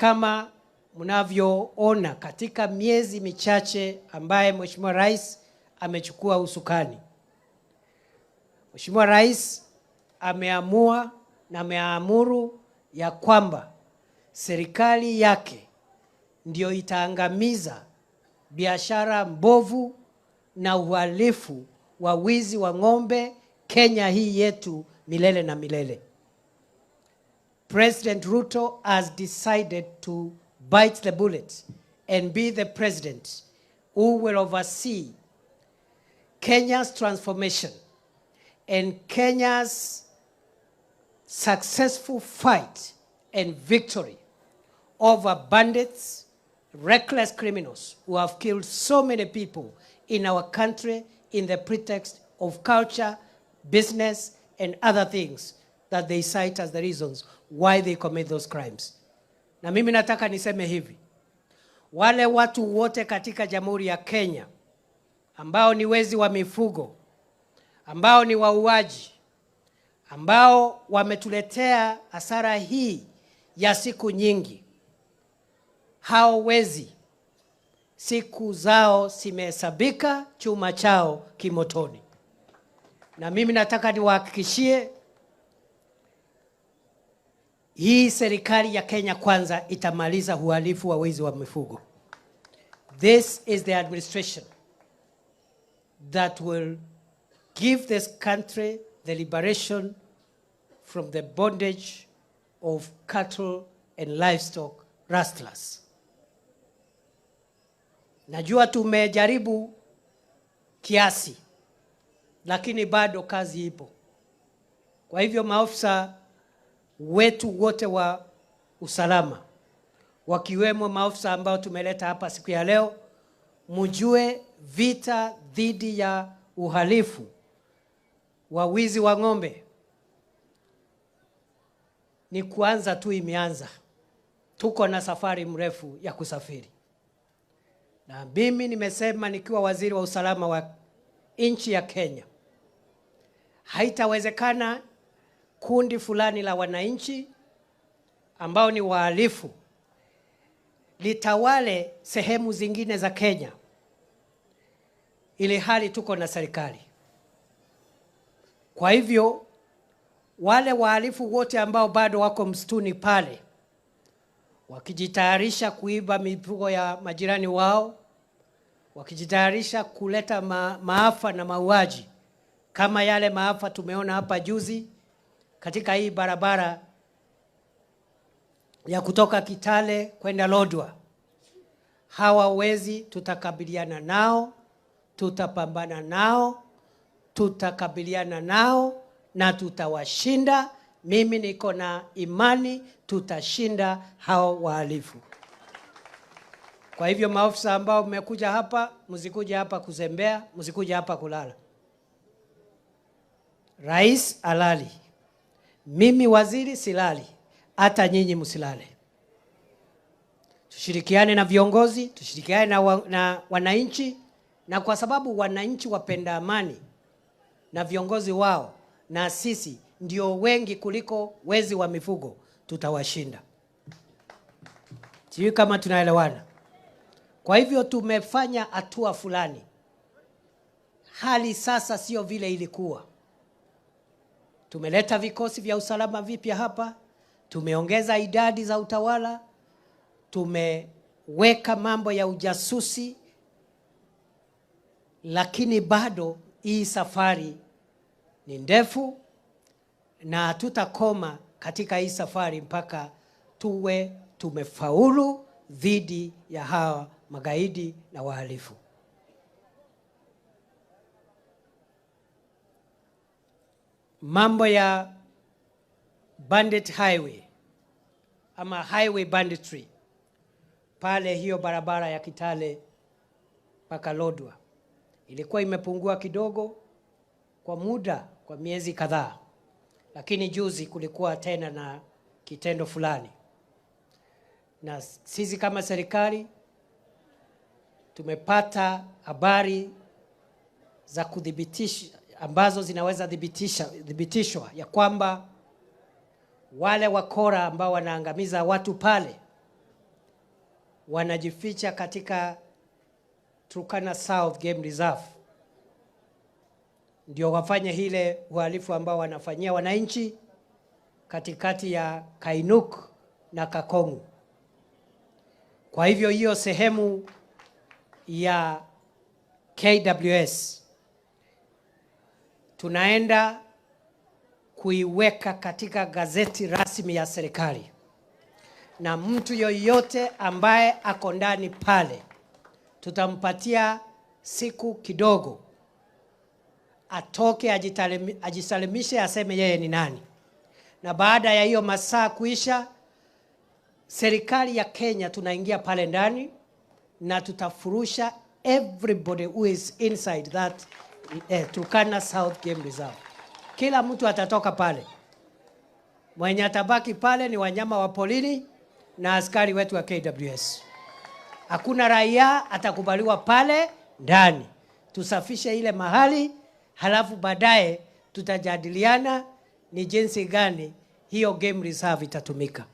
Kama mnavyoona katika miezi michache ambaye Mheshimiwa Rais amechukua usukani, Mheshimiwa Rais ameamua na ameamuru ya kwamba serikali yake ndio itaangamiza biashara mbovu na uhalifu wa wizi wa ng'ombe Kenya hii yetu milele na milele. President Ruto has decided to bite the bullet and be the president who will oversee Kenya's transformation and Kenya's successful fight and victory over bandits, reckless criminals who have killed so many people in our country in the pretext of culture, business, and other things that they cite as the reasons why they commit those crimes. Na mimi nataka niseme hivi, wale watu wote katika Jamhuri ya Kenya ambao ni wezi wa mifugo, ambao ni wauaji, ambao wametuletea hasara hii ya siku nyingi, hao wezi siku zao zimehesabika, chuma chao kimotoni. Na mimi nataka niwahakikishie hii serikali ya Kenya Kwanza itamaliza uhalifu wa wizi wa mifugo. This is the administration that will give this country the liberation from the bondage of cattle and livestock rustlers. Najua tumejaribu kiasi, lakini bado kazi ipo. Kwa hivyo maafisa wetu wote wa usalama wakiwemo maafisa ambao tumeleta hapa siku ya leo, mjue vita dhidi ya uhalifu wa wizi wa ng'ombe ni kuanza tu, imeanza. Tuko na safari mrefu ya kusafiri, na mimi nimesema nikiwa waziri wa usalama wa nchi ya Kenya, haitawezekana kundi fulani la wananchi ambao ni wahalifu litawale sehemu zingine za Kenya ili hali tuko na serikali. Kwa hivyo wale wahalifu wote ambao bado wako msituni pale wakijitayarisha kuiba mifugo ya majirani wao, wakijitayarisha kuleta maafa na mauaji kama yale maafa tumeona hapa juzi katika hii barabara ya kutoka Kitale kwenda Lodwar, hawa wezi tutakabiliana nao, tutapambana nao, tutakabiliana nao na tutawashinda. Mimi niko na imani tutashinda hao wahalifu. Kwa hivyo maafisa ambao mmekuja hapa, msikuja hapa kuzembea, msikuja hapa kulala. Rais alali, mimi waziri silali, hata nyinyi msilale. Tushirikiane na viongozi, tushirikiane na wananchi, na kwa sababu wananchi wapenda amani na viongozi wao na sisi ndio wengi kuliko wezi wa mifugo, tutawashinda. Sijui kama tunaelewana. Kwa hivyo tumefanya hatua fulani. Hali sasa sio vile ilikuwa. Tumeleta vikosi vya usalama vipya hapa, tumeongeza idadi za utawala, tumeweka mambo ya ujasusi, lakini bado hii safari ni ndefu na hatutakoma katika hii safari mpaka tuwe tumefaulu dhidi ya hawa magaidi na wahalifu. Mambo ya bandit highway ama highway banditry pale, hiyo barabara ya Kitale mpaka Lodwar ilikuwa imepungua kidogo kwa muda, kwa miezi kadhaa, lakini juzi kulikuwa tena na kitendo fulani, na sisi kama serikali tumepata habari za kudhibitisha ambazo zinaweza dhibitishwa ya kwamba wale wakora ambao wanaangamiza watu pale wanajificha katika Turkana South Game Reserve ndio wafanye ile uhalifu ambao wanafanyia wananchi katikati ya Kainuk na Kakongu. Kwa hivyo hiyo sehemu ya KWS tunaenda kuiweka katika gazeti rasmi ya serikali, na mtu yoyote ambaye ako ndani pale tutampatia siku kidogo atoke ajisalimishe, aseme yeye ni nani. Na baada ya hiyo masaa kuisha, serikali ya Kenya tunaingia pale ndani na tutafurusha everybody who is inside that Turkana South Game Reserve. Kila mtu atatoka pale. Mwenye atabaki pale ni wanyama wa porini na askari wetu wa KWS. Hakuna raia atakubaliwa pale ndani. Tusafishe ile mahali, halafu baadaye tutajadiliana ni jinsi gani hiyo game reserve itatumika.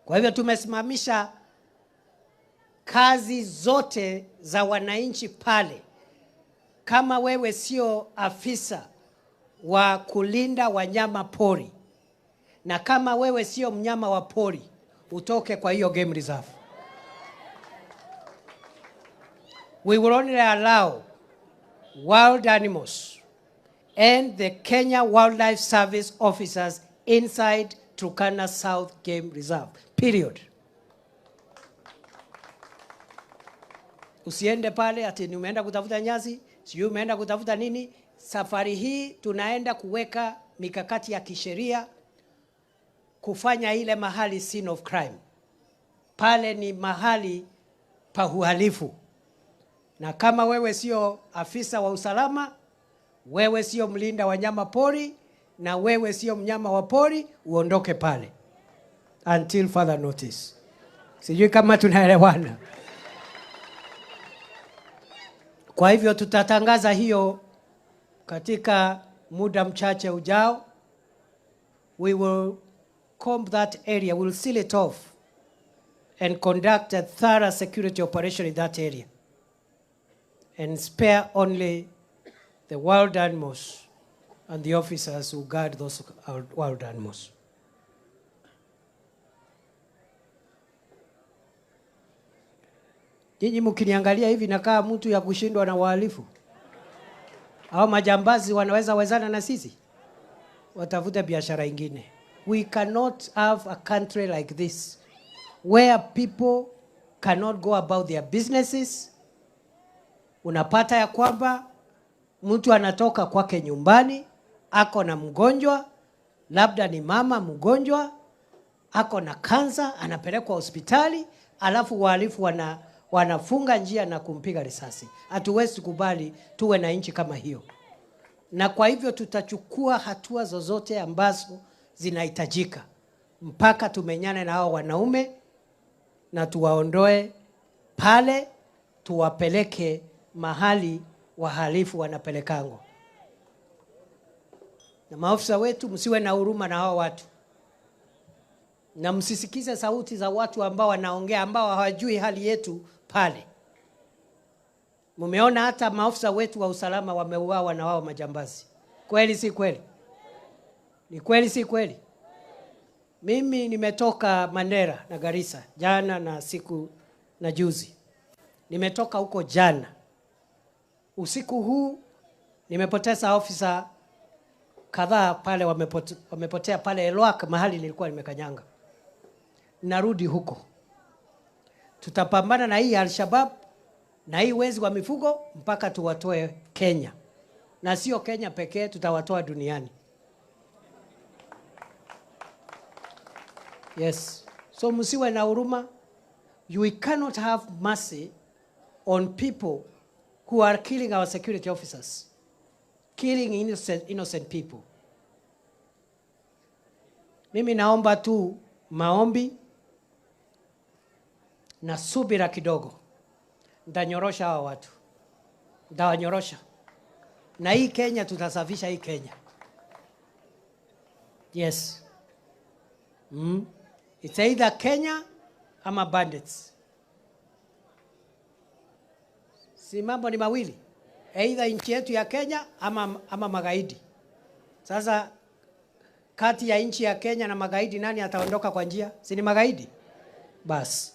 Kwa hivyo tumesimamisha kazi zote za wananchi pale. Kama wewe sio afisa wa kulinda wanyama pori na kama wewe sio mnyama wa pori, utoke kwa hiyo game reserve. We will only allow wild animals and the Kenya Wildlife Service officers inside Turkana South Game Reserve. Period. Usiende pale ati nimeenda kutafuta nyasi, sijui umeenda kutafuta nini. Safari hii tunaenda kuweka mikakati ya kisheria kufanya ile mahali scene of crime. Pale ni mahali pa uhalifu. Na kama wewe sio afisa wa usalama, wewe sio mlinda wanyama pori, na wewe sio mnyama wa pori, uondoke pale until further notice. Sijui kama tunaelewana. Kwa hivyo tutatangaza hiyo katika muda mchache ujao. We will comb that area, we will seal it off and conduct a thorough security operation in that area and spare only the wild animals and the officers who guard those wild animals. Nyinyi mkiniangalia hivi nakaa mtu ya kushindwa na wahalifu. Hao majambazi wanaweza wezana na sisi? Watafute biashara ingine. We cannot have a country like this where people cannot go about their businesses. Unapata ya kwamba mtu anatoka kwake nyumbani, ako na mgonjwa, labda ni mama mgonjwa, ako na kansa, anapelekwa hospitali, alafu wahalifu wanafunga njia na kumpiga risasi. Hatuwezi kubali tuwe na nchi kama hiyo. Na kwa hivyo tutachukua hatua zozote ambazo zinahitajika mpaka tumenyane na hao wanaume na tuwaondoe pale, tuwapeleke mahali wahalifu wanapelekangwa. Na maafisa wetu, msiwe na huruma na hao watu. Na msisikize sauti za watu ambao wanaongea ambao hawajui hali yetu pale. Mumeona hata maafisa wetu wa usalama wameuawa na wao majambazi. Kweli si kweli? Ni kweli si kweli? Mimi nimetoka Mandera na Garissa jana na siku na juzi. Nimetoka huko jana. Usiku huu nimepoteza ofisa kadhaa pale, wamepotea pale Elwak mahali nilikuwa nimekanyanga. Narudi huko. Tutapambana na hii Al-Shabaab na hii wezi wa mifugo mpaka tuwatoe Kenya. Na sio Kenya pekee, tutawatoa duniani. Yes. So msiwe na huruma. You cannot have mercy on people who are killing our security officers, killing innocent people. Mimi naomba tu maombi na subira kidogo. Nitanyorosha hawa watu. Nitawanyorosha. Na hii Kenya tutasafisha hii Kenya. Yes. It's either Kenya ama bandits? Si mambo ni mawili, aidha nchi yetu ya Kenya ama magaidi. Sasa kati ya nchi ya Kenya na magaidi, nani ataondoka kwa njia? Si ni magaidi? Basi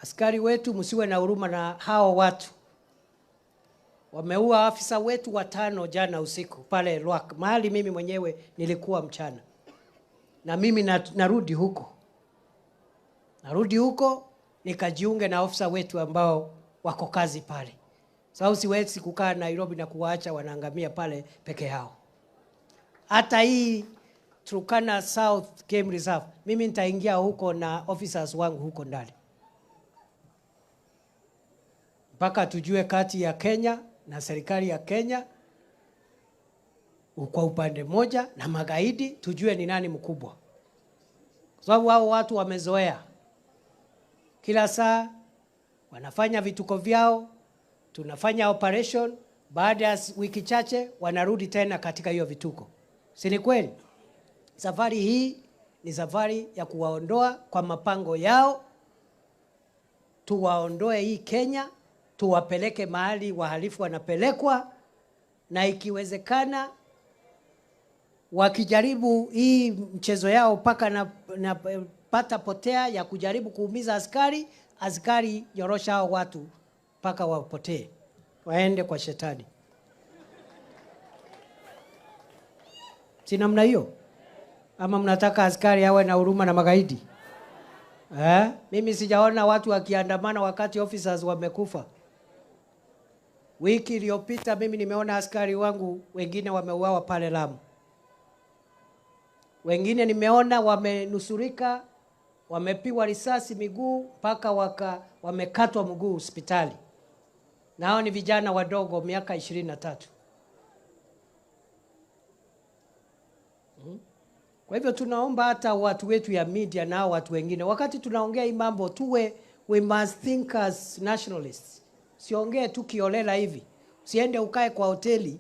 askari wetu, msiwe na huruma na hao watu. Wameua afisa wetu 5 jana usiku pale Lwak, mahali mimi mwenyewe nilikuwa mchana, na mimi narudi huko, narudi huko nikajiunge na afisa wetu ambao wako kazi pale. Sababu siwezi kukaa Nairobi na kuwaacha wanaangamia pale peke yao. Hata hii Turkana South Game Reserve, mimi nitaingia huko na officers wangu huko ndani mpaka tujue kati ya Kenya na serikali ya Kenya kwa upande mmoja na magaidi, tujue ni nani mkubwa. Kwa sababu hao watu wamezoea kila saa wanafanya vituko vyao, tunafanya operation, baada ya wiki chache wanarudi tena katika hiyo vituko. Si ni kweli? Safari hii ni safari ya kuwaondoa kwa mapango yao, tuwaondoe hii Kenya, tuwapeleke mahali wahalifu wanapelekwa, na ikiwezekana wakijaribu hii mchezo yao mpaka na pata potea ya kujaribu kuumiza askari, askari nyorosha hao watu mpaka wapotee, waende kwa shetani. Si namna hiyo? Ama mnataka askari awe na huruma na magaidi? Mimi sijaona watu wakiandamana wakati officers wamekufa. Wiki iliyopita mimi nimeona askari wangu wengine wameuawa pale Lamu. Wengine nimeona wamenusurika, wamepigwa risasi miguu mpaka wamekatwa mguu hospitali. Na hao ni vijana wadogo miaka 23. Kwa hivyo tunaomba hata watu wetu ya media na watu wengine, wakati tunaongea hii mambo tuwe, we must think as nationalists. Siongee tu kiolela hivi. Usiende ukae kwa hoteli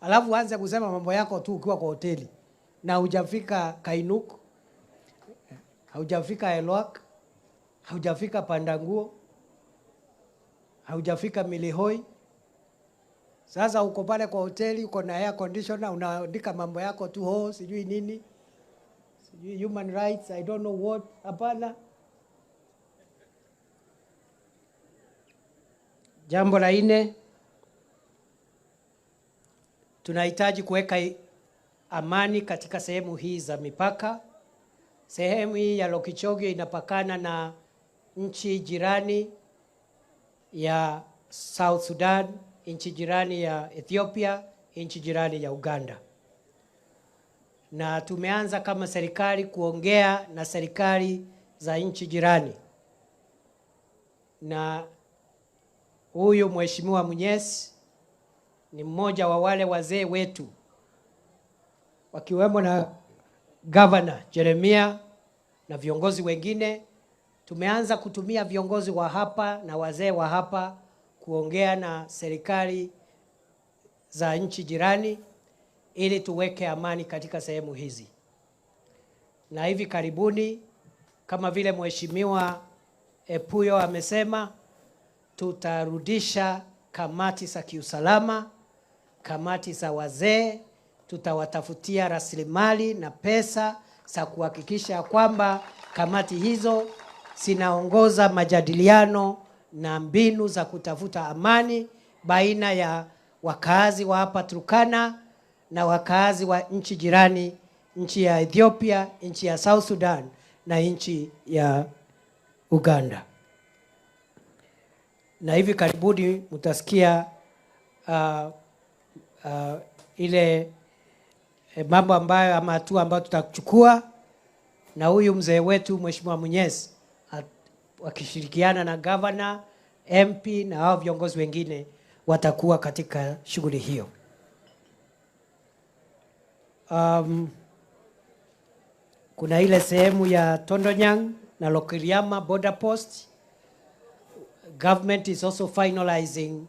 alafu uanze kusema mambo yako tu ukiwa kwa hoteli na hujafika Kainuk, haujafika Elwak, haujafika Pandanguo, haujafika Milihoi. Sasa uko pale kwa hoteli, uko na air conditioner, unaandika mambo yako tu, ho sijui nini, sijui human rights, I don't know what. Hapana. Jambo la 4, tunahitaji kuweka amani katika sehemu hii za mipaka. Sehemu hii ya Lokichogio inapakana na nchi jirani ya South Sudan, nchi jirani ya Ethiopia, nchi jirani ya Uganda. Na tumeanza kama serikali kuongea na serikali za nchi jirani. Na huyu Mheshimiwa Munyes ni mmoja wa wale wazee wetu, wakiwemo na Governor Jeremiah na viongozi wengine. Tumeanza kutumia viongozi wa hapa na wazee wa hapa kuongea na serikali za nchi jirani ili tuweke amani katika sehemu hizi. Na hivi karibuni, kama vile Mheshimiwa Epuyo amesema, tutarudisha kamati za kiusalama, kamati za wazee, tutawatafutia rasilimali na pesa za kuhakikisha kwamba kamati hizo zinaongoza majadiliano na mbinu za kutafuta amani baina ya wakazi wa hapa Turkana na wakazi wa nchi jirani, nchi ya Ethiopia, nchi ya South Sudan na nchi ya Uganda. Na hivi karibuni mtasikia ile mambo ambayo ama hatua ambayo tutachukua, na huyu mzee wetu Mheshimiwa Munyes wakishirikiana na governor, MP na hao viongozi wengine watakuwa katika shughuli hiyo. Kuna ile sehemu ya Tondonyang na Lokiriama border post. Government is also finalizing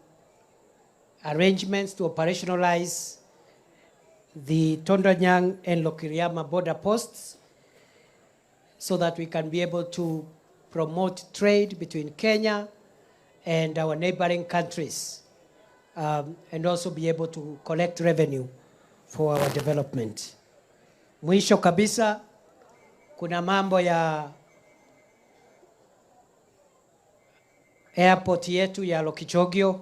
arrangements to operationalize the Tondonyang and Lokiriama border posts. so that we can be able to promote trade between Kenya and our neighboring countries, and also be able to collect revenue for our development. Mwisho kabisa, kuna mambo ya airport yetu ya Lokichogio.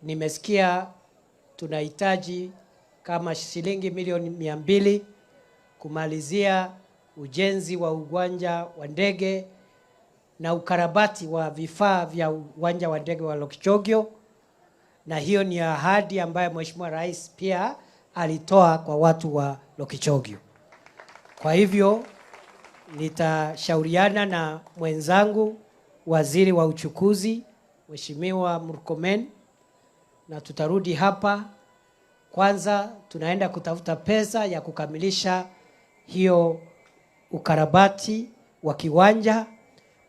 Nimesikia tunahitaji kama shilingi milioni 200 kumalizia ujenzi wa uwanja wa ndege na ukarabati wa vifaa vya uwanja wa ndege wa Lokichogio, na hiyo ni ahadi ambayo Mheshimiwa Rais pia alitoa kwa watu wa Lokichogio. Kwa hivyo nitashauriana na mwenzangu Waziri wa Uchukuzi Mheshimiwa Murkomen, na tutarudi hapa. Kwanza tunaenda kutafuta pesa ya kukamilisha hiyo ukarabati wa kiwanja,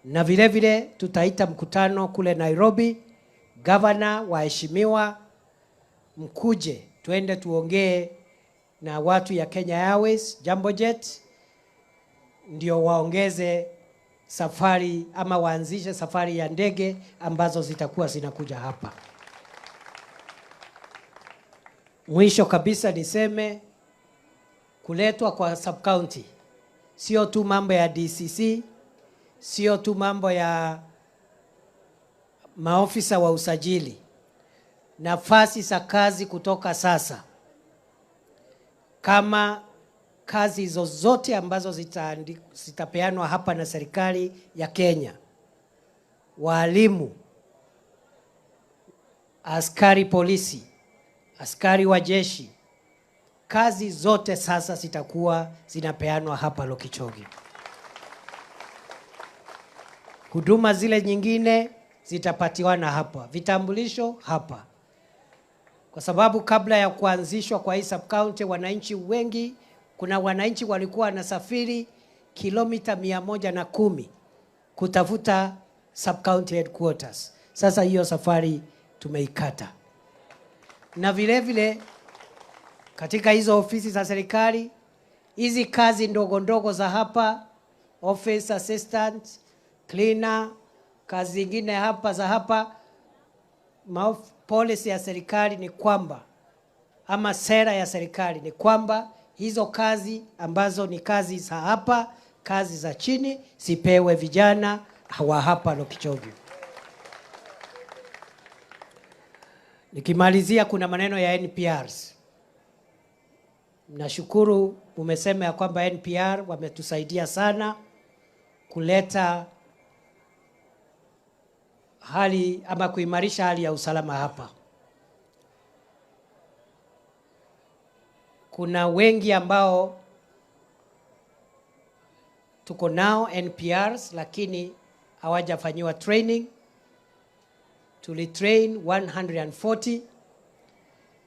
na vile vile tutaita mkutano kule Nairobi. Gavana, waheshimiwa, mkuje tuende tuongee na watu ya Kenya Airways, Jambojet, ndio waongeze safari ama waanzishe safari ya ndege ambazo zitakuwa zinakuja hapa. Mwisho kabisa niseme kuletwa kwa sub-county sio tu mambo ya DCC, sio tu mambo ya maofisa wa usajili. Nafasi za kazi kutoka sasa, kama kazi zozote ambazo zitapeanwa hapa na serikali ya Kenya, walimu, askari polisi, askari wa jeshi, kazi zote sasa zitakuwa zinapeanwa hapa Lokichogio. Huduma zile nyingine zitapatiwana hapa, vitambulisho hapa. Kwa sababu kabla ya kuanzishwa kwa hii sub-county, wananchi wengi, kuna wananchi walikuwa wanasafiri kilomita 110 kutafuta sub-county headquarters. Sasa hiyo safari tumeikata. Na vile vile katika hizo ofisi za serikali, hizi kazi ndogo ndogo za hapa, office assistant, cleaner, kazi zingine hapa za hapa, policy ya serikali ni kwamba, ama sera ya serikali ni kwamba hizo kazi ambazo ni kazi za hapa, kazi za chini, sipewe vijana wa hapa Lokichogio. Nikimalizia, kuna maneno ya NPRs. Nashukuru umesema ya kwamba NPR wametusaidia sana kuleta hali ama kuimarisha hali ya usalama hapa. Kuna wengi ambao tuko nao NPRs lakini hawajafanyiwa training. Tulitrain 140.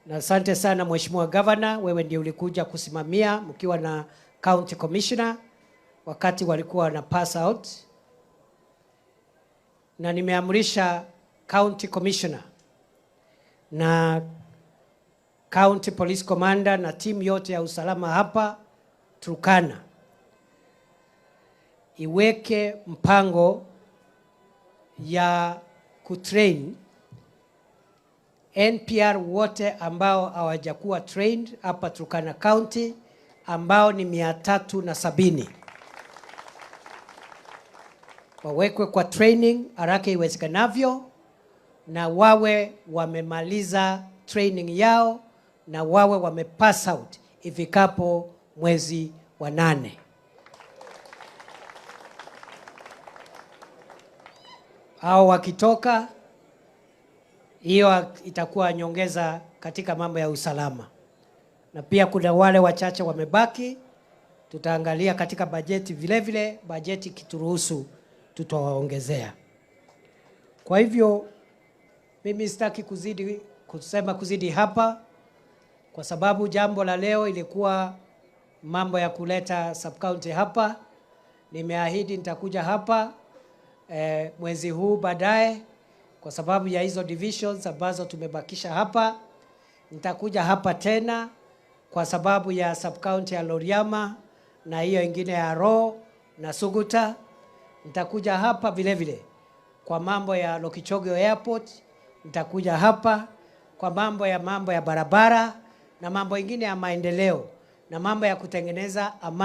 Na asante sana Mheshimiwa Governor, wewe ndiye ulikuja kusimamia mkiwa na County Commissioner wakati walikuwa wana pass out. Na nimeamrisha County Commissioner na County Police Commander na timu yote ya usalama hapa Turkana iweke mpango ya kutrain NPR wote ambao hawajakuwa trained hapa Turkana County, ambao ni 370. Wawekwe kwa training haraka iwezekanavyo, na wawe wamemaliza training yao na wawe wamepass out ifikapo mwezi wa 8. Hao wakitoka, hiyo itakuwa nyongeza katika mambo ya usalama. Na pia kuna wale wachache wamebaki, tutaangalia katika bajeti vile vile, bajeti kituruhusu tutawaongezea. Kwa hivyo mimi sitaki kusema kuzidi hapa, kwa sababu jambo la leo ilikuwa mambo ya kuleta sub-county hapa. Nimeahidi nitakuja hapa mwezi huu baadaye, kwa sababu ya hizo divisions ambazo tumebakisha hapa. Nitakuja hapa tena kwa sababu ya sub-county ya Loriama na hiyo ingine ya Ro. na Suguta. Nitakuja hapa vile vile kwa mambo ya Lokichogio Airport, nitakuja hapa kwa mambo ya barabara na mambo ingine ya maendeleo na mambo ya kutengeneza amani.